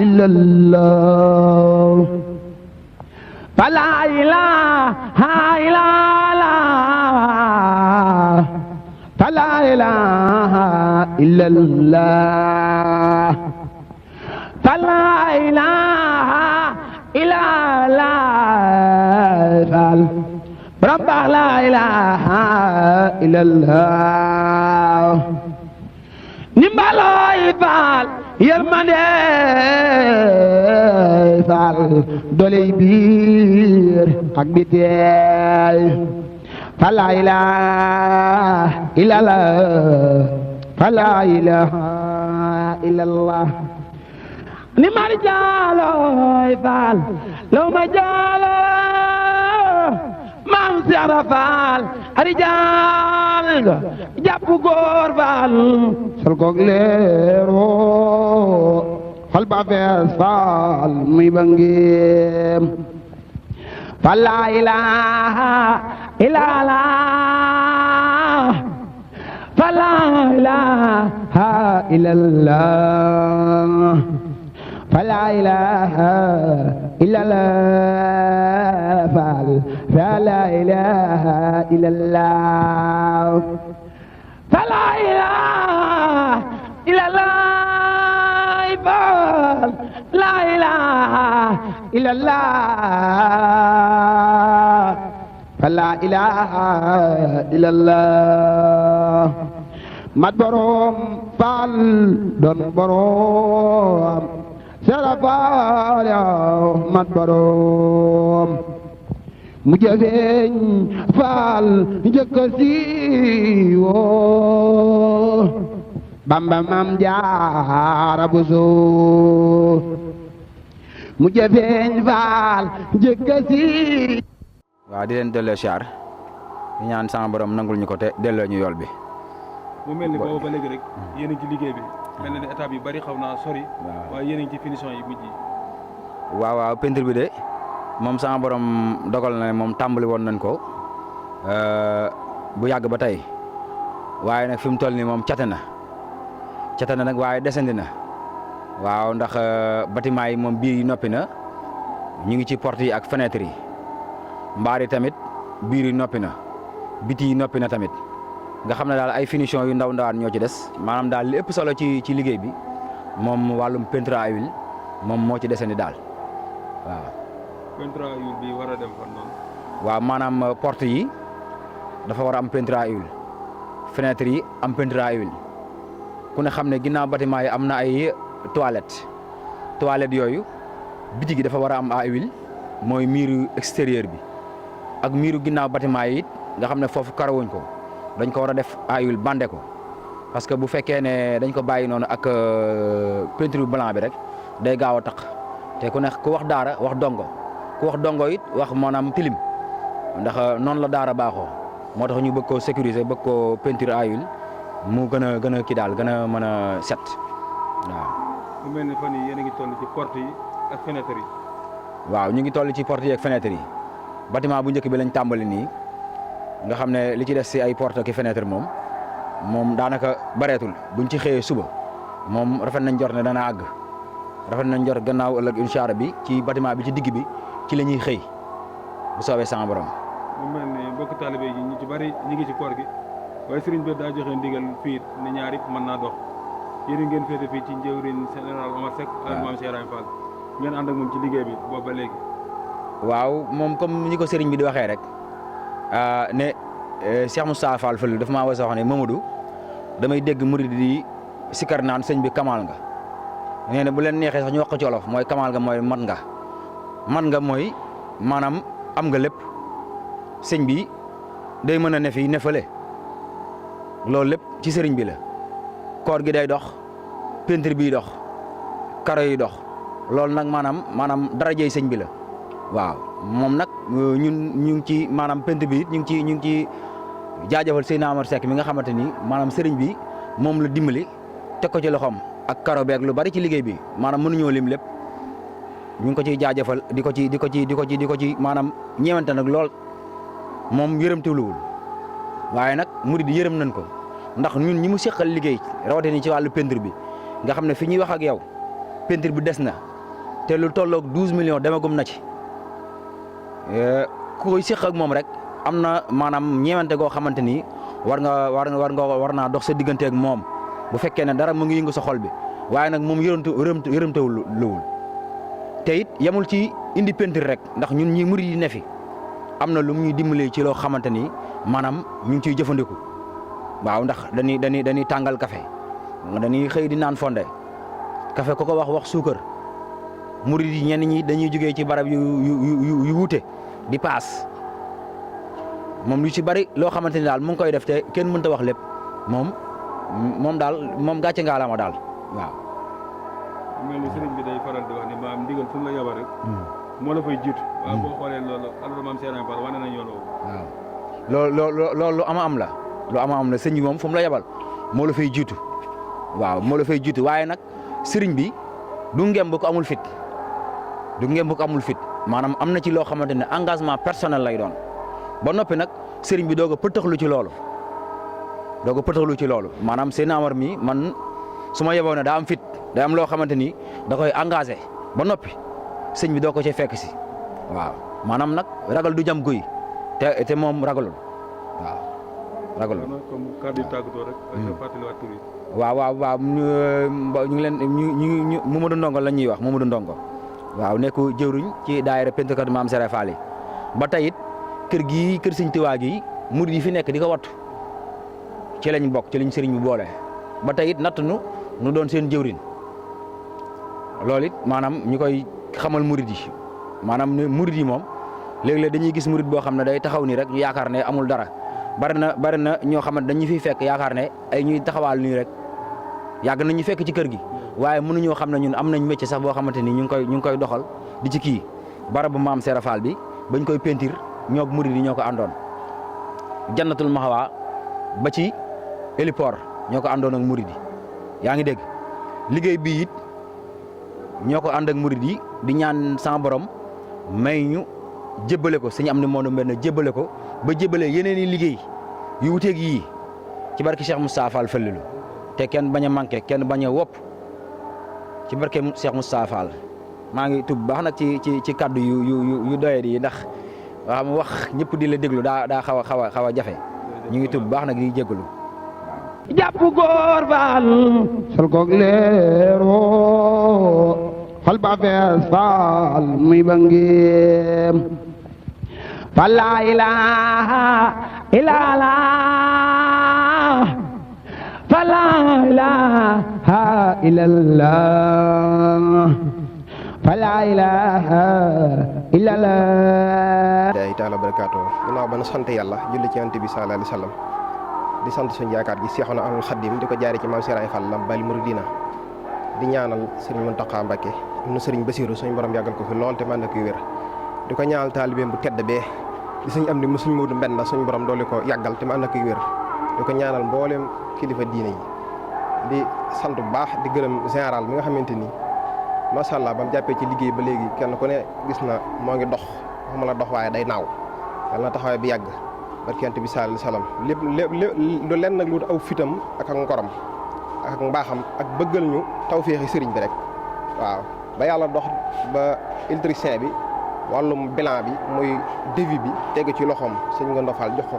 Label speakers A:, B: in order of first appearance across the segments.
A: إلا الله فلا إله إلا الله فلا إله إلا الله فلا إله إلا الله رب لا إله إلا الله nimbalooy faal yërmande faal doley biir ak bitey fala ilaha illallah fala ilaha illallah ni mari jaalooy faal law ma jaalo maam Seera Faal ari jaal nga jàpp góor faal sol koog leero xol ba fees faal muy bangeem fa laa ilaaha illallah fa laa ilaaha illallah fa laa ilaaha illallah faal fa laa ilaaha illallah fa laa ilaaha illallah faal laa ilaaha illallah fa laa ilaaha illallah mat boroom faal doon boroom Seera Faal yow mat boroom mu jëfeeñ faal njëkk a siiwoo Bamba Maam Jaara Buso mu jëfeeñ faal njëkk a siiwoo.
B: waaw di leen delloo siyaar di ñaan sama borom nangul ñu ko te delloo ñu yool bi.
C: mu mel ni boobu ba léegi rek yéen a ngi ci liggéey bi. mel na ne étape yu bari xaw naa sori. waaye yéen a ngi ci finition yi mujj yi.
B: waaw peinture bi de moom sama borom dogal na moom tàmbali woon nañ ko bu yàgg ba tey waaye nag fi mu toll nii moom cate na nag waaye desandi na waaw ndax bâtiment yi moom biir yi noppi na ñu ngi ci porte yi ak fenêtre yi mbaar yi tamit biir yi noppi na biti yi noppi na tamit. nga xam ne daal ay finition yu ndaw ndawaan ñoo ci des maanaam daal li ëpp solo ci liggéey bi moom wàllum peinture à huile moom moo ci desandi daal waaw.
C: peinture à huile bi war a dem fan noonu.
B: waaw maanaam porte yi dafa war a am peinture à huile fenêtre yi am peinture à huile ku ne xam ne ginnaaw bâtiment yi am na ay toilettes yooyu biti gi dafa war a am à huile mooy miiru extérieur bi ak miiru ginnaaw bâtiment yi it nga xam ne foofu karawuñ ko. dañ ko war a def à huile bandé ko parce que bu fekkee ne dañ ko bàyyi noonu ak peinture blanc bi rek day gaaw a taq te ku wax daara wax dongo ku wax dongo it wax maanaam tilim ndax noonu la daara baaxoo moo tax ñu bëgg koo sécuriser bëgg koo peinture à huile mu gën a kii daal gën a mën a set waaw.
C: mu mel ni fan yii yéen a ngi toll ci porte yi ak fenêtre yi.
B: waaw ñu ngi toll ci porte yi ak fenêtre yi bâtiment bu njëkk bi lañ tàmbali nii. nga xam ne li ci des si ay porte ki fenêtre moom daanaka bareetul buñ ci xëyee suba moom rafet nañ jort ne dana àgg rafet nañ jort gannaaw ëllëg incha allah bi ci bâtiment bi ci digg bi ci la ñuy xëy bu soobee sama borom.
C: mu mel ne mbokk taalibe yi ñu ci bari ñu ngi ci koor gi waaye sëriñ bi daa joxe ndigal fii ne ñaar yëpp mën naa dox yéen ngeen féete fii ci njëwriñ général Omar Seck ak maam Cheikh Ibrahima Fall ngeen ànd ak moom ci liggéey bi boobu ba léegi.
B: waaw moom comme ni ko sëriñ bi di waxee rek. ne Cheikh Moustapha Fall fële dafa maa wax ne Mamadou damay dégg murid di sikar naan sëñ bi kamal nga nee na bu leen neexee sax ñu wax ko ci wolof mooy kamal nga mooy mat nga mooy maanaam am nga lépp sëñ bi day mën a ne fii ne fële loolu lépp ci sëriñ bi la koor gi day dox peinture bi dox karo yi dox loolu nag maanaam darajey sëñ bi la waaw moom nag ñun ñu ngi ci maanaam peinture bi ñu ngi ci jaajëfal Seydina Omar Seck mi nga xamante ni maanaam sëriñ bi moom la dimbali teg ko ci loxoom ak karo beeg lu bari ci liggéey bi maanaam mënuñoo lim lépp ñu ngi ko ciy jaajëfal di ko ci maanaam ñeewante nag lool moom yërëmtuwul waaye nag murid yi yërëm nañ ko ndax ñun ñi mu seqal liggéey rawatina ci wàllu peinture bi nga xam ne fi ñuy wax ak yow peinture bi des na te lu tolloog 12 millions demagum na ci ku koy séq ak moom rek am na maanaam ñeewante goo xamante ni war naa dox sa diggante ak moom bu fekkee ne dara mu ngi yëngu sa xol bi waaye nag moom yërëmtewul luwul te it yemul ci indi peinture rek ndax ñun ñi murid yi ne fi am na lu mu ñuy dimbalee ci loo xamante ni maanaam ñu ngi ciy jëfandiku waaw ndax dañuy tàngal café dañuy xëy di naan fonde café ko wax suukar murid yi ñenn ñi dañuy jógee ci barab yu wuute di paas moom lu ci bari loo xamante ni daal mu ngi koy def te kenn mënta wax lépp moom gàcce ngaalaama daal waaw.
C: mel ni sëriñ bi day faral di wax ni maam ndigal fu mu la yabal rek. moo la fay jiitu. waaw boo xoolee loolu alors maam Serigne Fall wane nañ yoon woowu.
B: waaw loolu lu ama am la sëñ bi moom fu mu la yabal moo la fay jiitu waaw moo la fay jiitu waaye nag sëriñ bi du ngem ko amul fit maanaam am na ci loo xamante ne engagement personnel lay doon ba noppi nag sëriñ bi doog a pëtaxlu ci loolu maanaam seen amar mi man su ma yeboo ne daa am fit day am loo xamante ni da koy engagé ba noppi sëñ bi doo ko ci fekk si waaw maanaam nag ragal du jam guy te moom ragalul waaw ragalul.
C: comme kàddu yu tàggatoo rek. nga fàttaliwaat tur yi.
B: waaw ñu ngi leen ñu Mamadou Ndongo la ñuy wax Mamadou Ndongo waaw nekk jëwriñ ci daayira Pentecote Maam Serigne Fall yi ba tey it kër Sëñ Tuubaa gi murid yi fi nekk di ko wattu ci lañ bokk ci lañ sëriñ bi boole ba tey it natt nu doon seen jëwriñ loolu it maanaam ñu koy xamal murid yi maanaam ne murid yi moom léeg-léeg dañuy gis murid boo xam ne day taxaw nii rek ñu yaakaar ne amul dara bari na ñoo xamante dañu fiy fekk yaakaar ne ay ñuy taxawaal nii rek yàgg nañu fekk ci kër gi waaye mënuñoo xam ne ñun am nañ métier sax boo xamante ni ñu ngi koy doxal di ci kii barabu Maam Serigne Fall bi bañ koy peinture ñoo murid yi ñoo ko àndoon jannatul maxawaa ba ci héliport ñoo ko àndoon ak murid yi yaa ngi dégg liggéey bii it ñoo ko ànd ak murid yi di ñaan sama borom may ñu jébbale ko suñu am ni moo mel ne jébbale ko ba jébbale yeneen i liggéey yu wuteeg yii ci barke Cheikh Moustapha Fall Fallilu te kenn bañ a manqué kenn bañ a wopp ci barke Cheikh Moustapha Fall maa ngi tub baax nag ci kaddu yu doye di ndax wax ñëpp di la déglu daa xaw a jafe ñu ngi tub baax nag di jégalu.
A: jàpp góor faal sol koog leeroo xol ba fees faal muy ba ngeem fa laa ilaaha illallaah fa laa ilaaha illallaah fa laa ilaaha illallaah
D: day taala barakaatu ginnaaw ba nu sant yàlla julli ci Yonent bi sallallaahu alayhi wa sallam di sant suñu yaakaar gi Seexuna Ahmadul Xadim di ko jaare ci Maam Serigne Fall Lambaye Mouridina di ñaanal Serigne Mountakha Mbacké ibnu Serigne Bassirou suñu borom yàggal ko fi lool te man na koy wér di ko ñaanal taalibeem bu tedd bee di suñu am di mu suñu Moodu Mbenda suñu borom doole ko yàggal te man na koy wér di ko ñaanal mboolem kilifa diine yi di sant bu baax di gërëm général mi nga xamante ni macha allah ba mu jàppee ci liggéey ba léegi kenn ku ne gis na moo ngi dox waxuma la dox waaye day naaw yal na taxawaay bi yàgg barke Yonent bi sallallaahu alayhi wa sallam lépp lu leen nag lu aw fitam ak ngorom ak mbaaxam ak bëggal ñu tawféexi sëriñ bi rek waaw ba yàlla dox ba électricien bi wàllum bilan bi muy devis bi tegu ci loxoom sëñ Ngondo Fall jox ko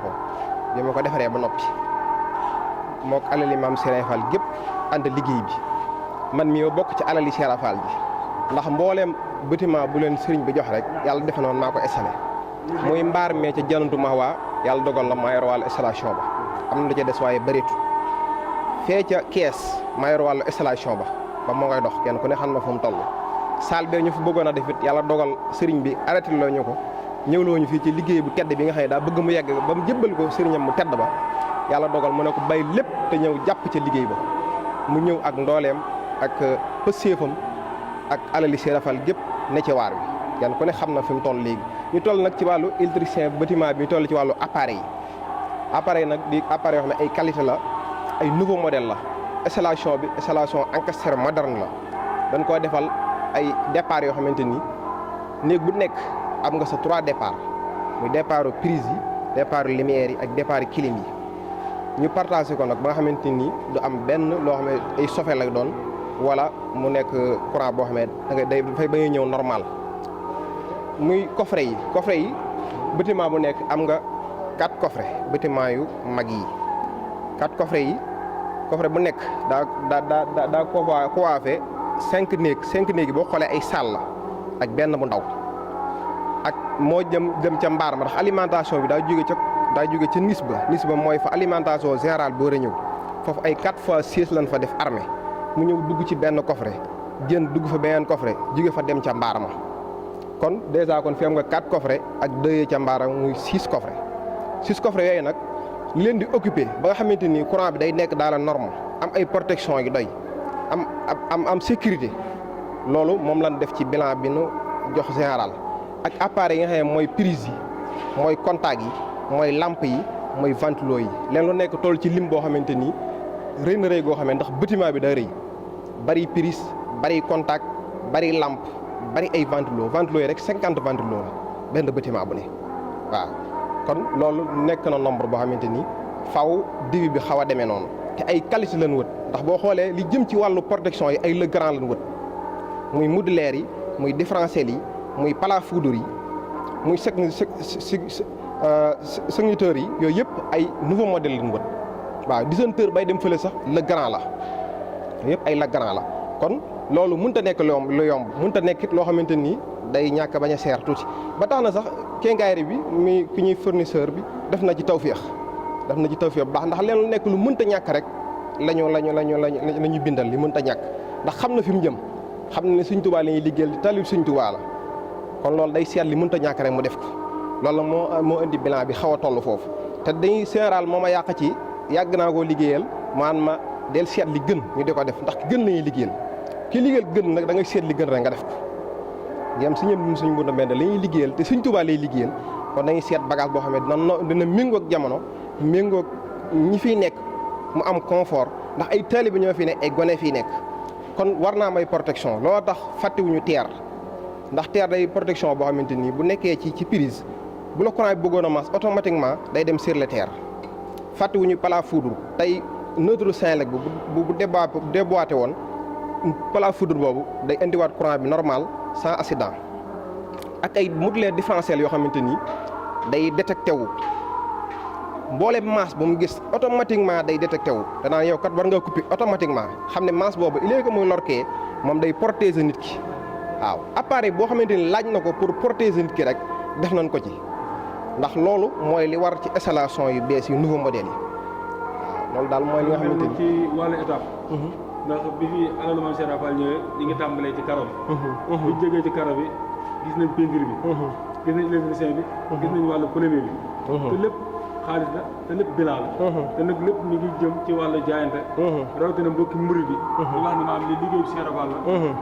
D: bi ma ko defaree ba noppi mook alali Maam Serigne Fall gépp ànd liggéey bi man mii bokk ci alali Serigne Fall bi ndax mbooleem bâtiment bu leen sëriñ bi jox rek yàlla defe noonu maa ko installé muy mbaar mee ca janantu Mahwa yàlla dogal la maa yor wàllu installation ba am na lu ca des waaye bëreetu fee ca kees maa yor wàllu installation ba moo ngay dox kenn ku ne xam na fu mu toll salle bee ñu fi bëggoon a def it yàlla dogal sëriñ bi arrêté loo ñu ko ñëwloo ñu fii ci liggéey bu tedd bi nga xam ne daa bëgg mu yegg ba mu jébbal ko sëriñam mu tedd ba yàlla dogal mu ne ko bay lépp te ñëw jàpp ca liggéey ba mu ñëw ak ndooleem ak pësséefam ak alali Serigne Fall gépp ne ci waar bi kenn ku ne xam na fi mu toll léegi ñu toll nag ci wàllu électricien bâtiment bi ñu toll ci wàllu appareil nag di appareil yoo xam ne ay qualité la ay nouveau modèle la installation bi installation encastré moderne la dañ koo defal ay départ yoo xamante ni néeg bu nekk am nga sa 3 départ muy départ prise yi départ lumière yi ak départ clim yi ñu partagé ko nag ba nga xamante ni du am benn loo xam ne ay sofe lay doon wala mu nekk courant boo xam ne dafay bañ a ñëw normal. muy coffret yi bâtiment bu nekk am nga 4 coffret bâtiment yu mag yi 4 coffret yi coffret bu nekk daa coiffé 5 néeg yi boo xoolee ay salle la ak benn bu ndaw ak moo jëm ca mbaar ma ndax alimentation bi daa jóge ca nis ba mooy fa alimentation générale boo war a ñëw foofu ay 4x6 lañ fa def armée mu ñëw dugg ci benn coffret jën dugg fa beneen coffret jóge fa dem ca mbaar ma kon dèjà kon fi am nga 4 coffret ak 2 ca mbaar ma muy 6 coffret 6 coffret yooyu nag li leen di occupé ba nga xamante ni courant bi day nekk dans la norme am ay protection yu doy am sécurité loolu moom lañ def ci bilan bi nu jox général ak appareil yi nga xam ne mooy prise yi mooy contact yi mooy lampe yi mooy ventilo yi leen lu nekk toll ci lim boo xamante ni rëy na rëy goo xam ne ndax bâtiment bi daa rëy bari prise bari contact bari lampe bari ay ventilo yi rek 50 ventilo la benn bâtiment bu ne waaw kon loolu nekk na nombre boo xamante ni faw débit bi xaw a demee noonu te ay qualité lañ wët ndax boo xoolee li jëm ci wàllu protection yi ay le grand lañ wët muy modulaire yi muy différentiel yi muy palafoudre yi muy secteur yi yooyu yëpp ay nouveau modèle lañ wët waaw disjoncteur bay dem fële sax le grand la yëpp ay le grand la kon loolu mënut a nekk lu yomb mënut a nekk it loo xamante ni day ñàkk bañ a seer tuuti ba tax na sax quincaillerie bi muy ki ñuy fournisseur bi def na ci tawféex bu baax ndax leen lu nekk lu mënut a ñàkk rek lañu bindal li mënut a ñàkk ndax xam na fi mu jëm xam na ne Sëñ Tuubaa la ñuy liggéeyal di talib Sëñ Tuubaa la kon loolu day seet li mënut a ñàkk rek mu def ko loolu moo indi bilan bi xaw a toll foofu te dañuy général moo ma yàq ci yàgg naa koo liggéeyal maan ma del seet li gën ñu di ko def ndax ki gën la ñuy liggéeyal ki liggéeyal gën nag da ngay seet li gën rek nga def ko yam si ñëm suñ bunda mbenn la ñuy liggéeyal te Sëñ Tuubaa lay liggéeyal kon dañuy seet bagage boo xam ne dina méngoog jamono méngoog ñi fiy nekk mu am confort ndax ay taalibe ñoo fi ne ay gone fii nekk kon war naa may protection looloo tax fàttewuñu teer ndax teer day protection boo xamante ni bu nekkee ci prise bu la courant bi bëggoon a mas automatiquement day dem sur le terre fàttewuñu palafoudre tey neutre Senelec bu déboîté woon palafoudre boobu day indiwaat courant bi normal sans accident ak ay modulaire différentiel yoo xamante ni day détecté wu mboolem masse bu mu gis automatiquement day détecté wu danaa yow kat war nga couper automatiquement xam ne masse boobu il est que muy lorkee moom day protéger nit ki waaw appareil boo xamante ni laaj na ko pour protéger nit ki rek def nañ ko ci ndax loolu mooy li war ci installation yu bees yu nouveau modèle yi waaw loolu daal mooy li nga xamante ni
C: ci wàllu étape ndax bi fi alalu Maam Cheikh Fall ñëwee di ngi tàmbalee ci karo bi buñ jógee ci karo bi gis nañ peinture bi gis nañ électricien bi gis nañ wàllu plombier bi te lépp xaalis la te lépp bilan la te nag lépp mi ngi jëm ci wàllu jaayante rawatina mbokki murid bi di wax ne maam li liggéey bi Cheikh Fall la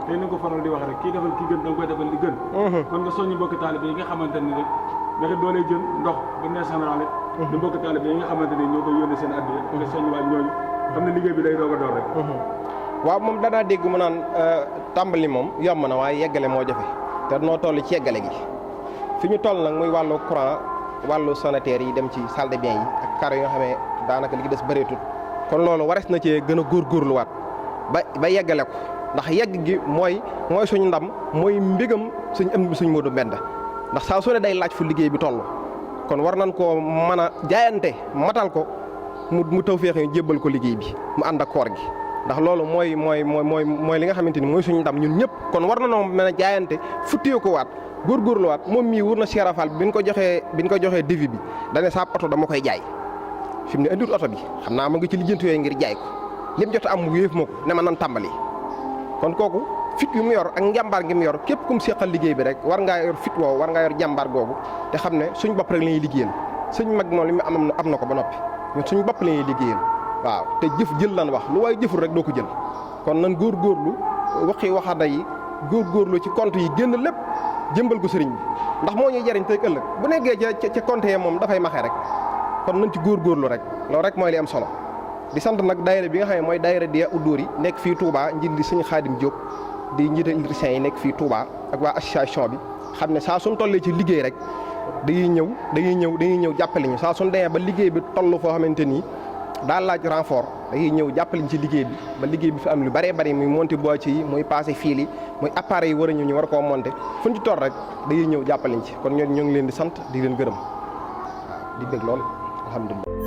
C: te ni nga ko faral di wax rek kii defal ki gën da nga koy defal li gën kon nga soññi mbokki taalibe yi nga xamante ni rek naka doolee jën ndox bu nee général di mbokki taalibe yi nga xamante ni ñoo koy yónnee seen addiya nga soññi waaj ñooñu xam ne liggéey bi day doog a door rek
D: waaw moom danaa dégg mu naan tàmbali moom yomb na waaye yeggale moo jafe te noo toll ci yeggale gi fi ñu toll nag muy wàllu courant wàllu sanitaire yi dem ci salle de bain yi ak karo yi nga xam ne daanaka li des bëreetut kon loolu wares na cee gën a góorgóorluwaat ba yeggale ko ndax yegg gi mooy suñu ndam mooy mbégam suñ Modou Mbenda ndax saa su ne day laaj fu liggéey bi toll kon war nañ koo mën a jaayante matal ko mu taw feexe jébbal ko liggéey bi mu ànd ak koor gi ndax loolu mooy li nga xamante ni mooy suñu ndam ñun ñëpp kon war na noo mën a jaayante futtee ko waat góorgóorluwaat moom mii wur na Cheikh Rafal bi ñu ko joxee devis bi dane sa oto dama koy jaay fi mu ne indiwut oto bi xam naa ma ngi ci lijjanti yooyu ngir jaay ko lim jot am mu wéef ma ko ne ma nan tàmbali kon kooku fit yu mu yor ak njàmbaar gi mu yor képp kum seqal liggéey bi rek war ngaa yor fit woowu war ngaa yor jàmbaar googu te xam ne suñ bopp rek la ñuy liggéeyal suñ mag moom li mu am na ko ba noppi ñun suñ bopp la ñuy liggéeyal waaw te jël lan wax lu waaye jëful rek doo ko jël kon nan góorgóorlu waxada yi góorgóorlu ci compte yi génn lépp jëmbal ko sëriñ bi ndax moo ñuy jariñ tey ëllëg bu nekkee ca compte yi moom dafay maxee rek kon nañ ci góorgóorlu rek loolu rek mooy li am solo di sant nag daayira bi nga xam ne mooy daayira Dia Udóor yi nekk fii Touba njiit li Sëñ Xaadim Diop di njiital électricien yi nekk fii Touba ak waa association bi xam ne saa suñ tollee ci liggéey rek dañuy ñëw jàppale ñu saa suñ demee ba liggéey bi toll foo xamante ni daal laaj renfort dañuy ñëw jàppaliñ ci liggéey bi ba liggéey bi fi am lu bëree bëri muy monter boîtier yi muy passer fil yi muy appareil yi war a ñëw ñu war koo monter fu ñu ci toll rek dañuy ñëw jàppaliñ ci kon ñoo ngi leen di sant di leen gërëm waaw di bëgg lool alhamdulilah.